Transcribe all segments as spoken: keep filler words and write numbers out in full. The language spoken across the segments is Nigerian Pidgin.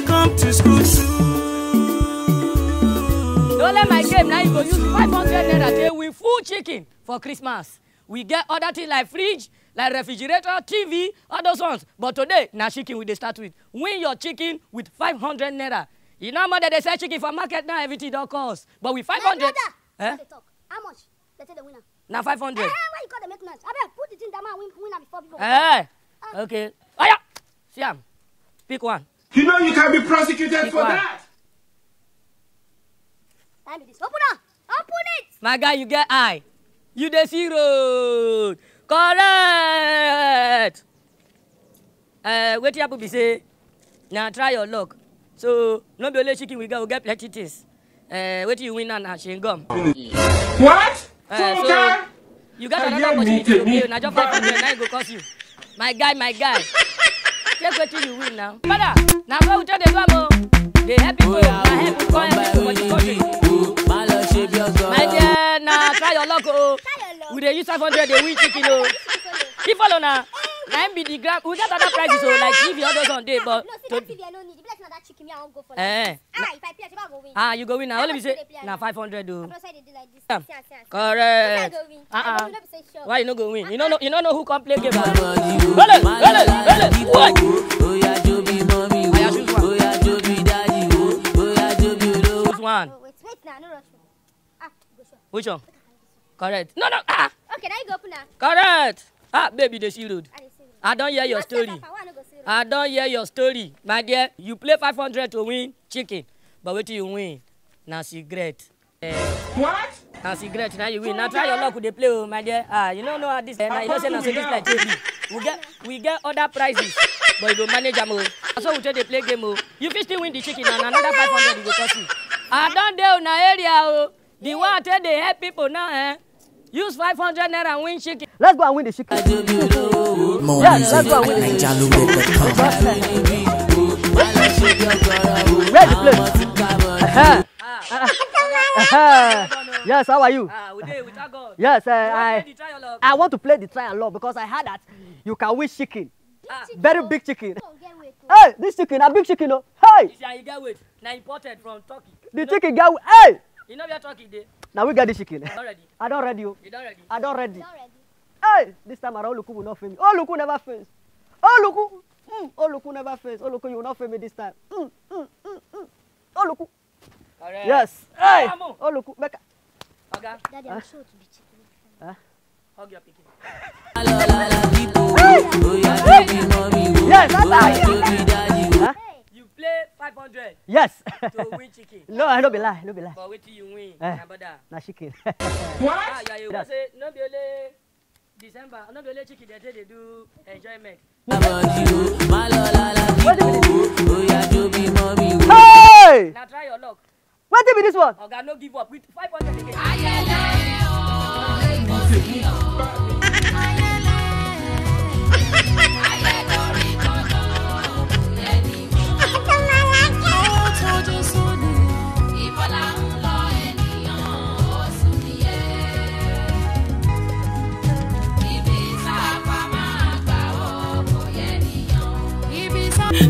Come to school soon. No let my game, now you go use five hundred naira take win full chicken for Christmas. We get other things like fridge, like refrigerator, T V, all those ones. But today, na chicken we dey start with. Win your chicken with five hundred naira. You know how much dem dey sell chicken for market now? Everything don cost. But with five hundred, Brother, eh? They talk. How much? They say the winner. Na five hundred. Eh, why you call the make noise? I better put the thing down and win, win am before people. Eh, okay. Oya, see am. Pick one. You know you can be prosecuted Pick for one. that. Time be this. Open up. Open it. My guy, you get eye. You dey see road. Correct. Uh, wetin happen be say, na try your luck. So, no be only chicken we get, we get plenty things. Uh, wetin you win now na chewing gum. What? Uh, so, Funke? you got Are another you opportunity to meeting me? play. Na just five hundred, na e go cost you. My guy, my guy. Take wetin you win now. Father, na so we take dey do am o. Dey help people, na help we come help people for the country. My dear, na try your luck o. We dey use five hundred dey win chicken o. If follow na, na im be the grand. We get other prizes o, like T V, all those one dey, but No, see to that T V I no need. Be like say na that chicken me I wan go for. Eh. Ah, if I play, I go win. Ah, you go win na. Only be How much say dey play na am? Five hundred o. That's why they do like this. Am. See am, see am, see am. Correct. I go win. Uh-uh. I go win. No be say sure. Why you no go win? You no know. You no know who come play game. Hello, hello, hello. What? Oya, choose one. Choose one. Oh, wait, wait now. No rush me. Ah, go sure. Which one? Correct. No, no. Ah, Okay, now you go open now. correct. Ah, baby, dey see road. I dey see you. I don hear your What's story. Papa? Why I no go see road? I don hear your story, my dear. You play five hundred to win chicken, but wetin you win na cigarette. Eh, What? na cigarette na you win. Na try your luck we dey play o, my dear. Ah, you no know how this. Eh, na you know say na so this like take be. We get we get other prizes, but you go manage am o. Na so we take dey play game o. You fit still win the chicken and another five hundred e go cost you. I don dey una area o. The one take dey help people now, eh? Use five hundred naira win chicken. Let's go and win the chicken. More Yes, music that's what at we niger logo dot com. Where's the place? Uh-huh. Uh-huh. Yes, how are you? Ah, we dey, we thank God. Yes, uh, You wan I play the try your luck? I want to play the try and luck because I heard that you can win chicken. Ah. Very big chicken. Come get weight. Hey, this chicken, a big chicken, oh. Hey, You see, you get weight. Na imported from Turkey. The chicken get. Hey, You know where Turkey dey? now we get the chicken. You don ready? I don ready, oh. You don ready? I don ready. Don ready. Hey, this time around, Oluku will not fail me. Oluku never fails. Oluku, mm, Oluku never fails. Oluku, you will not fail me this time. Mm, mm, mm, mm. Oluku. Correct. Yes. Hey, Come on. Oluku, make. Oga, Daddy, I'm sure to be chicken. hug your pikin. Yes, that's how. Huh? You play five hundred Yes. to win chicken. No, I no be lie, no be lie. But wetin you win, Eh. my brother. Na chicken. Ah, you are a Yes. say no be only December, no be only chicken dey take dey do enjoyment. Hey! Na try your luck. Wetin be this one? Oga, no give up with five hundred again.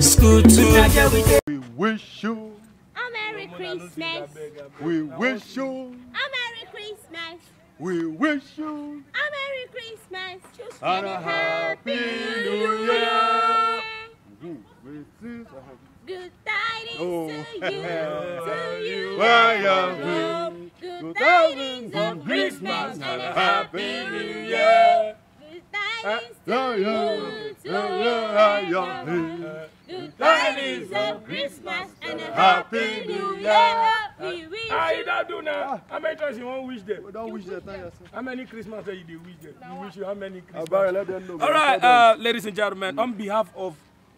School two. We wish you. A Merry Christmas. We wish you. A Merry Christmas. We wish you. A Merry Christmas. And a Happy New Year. Mhm. We sing a happy Good tidings Oh. to you, to you. Why are Lord. we? Good Good tidings tidings of of Christmas Christmas and a and a Happy Happy New New Year. Year. Good tidings to Yeah, yeah. you, to Yeah, you, yeah, and yeah. Lord. Good tidings of Christmas and a Happy New Year. We wish Ah, you you don't do now. How many times you wan wish them? We don't wish them, tell yourself. How many Christmas that you dey wish them? You wish you how many Christmas? Abara, let them know. All right, Tell them. Uh, ladies and gentlemen, on behalf of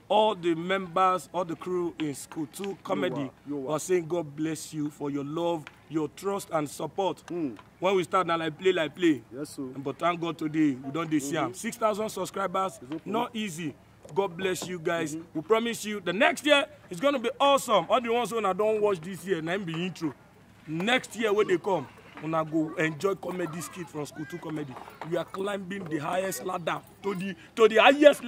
all the members, all the crew in School two Comedy, Yowa, yowa. We're saying God bless you for your love, your trust and support. Mm. When we start now, like play, like play. Yes, sir. But thank God today, we don dey see am. Six thousand subscribers, not easy. God bless you guys. We promise you the next year is going to be awesome. All the ones who una don watch this year, na im be intro. Next year wey dey come, una go enjoy comedy skit from School two Comedy. We are climbing the highest ladder to the to the highest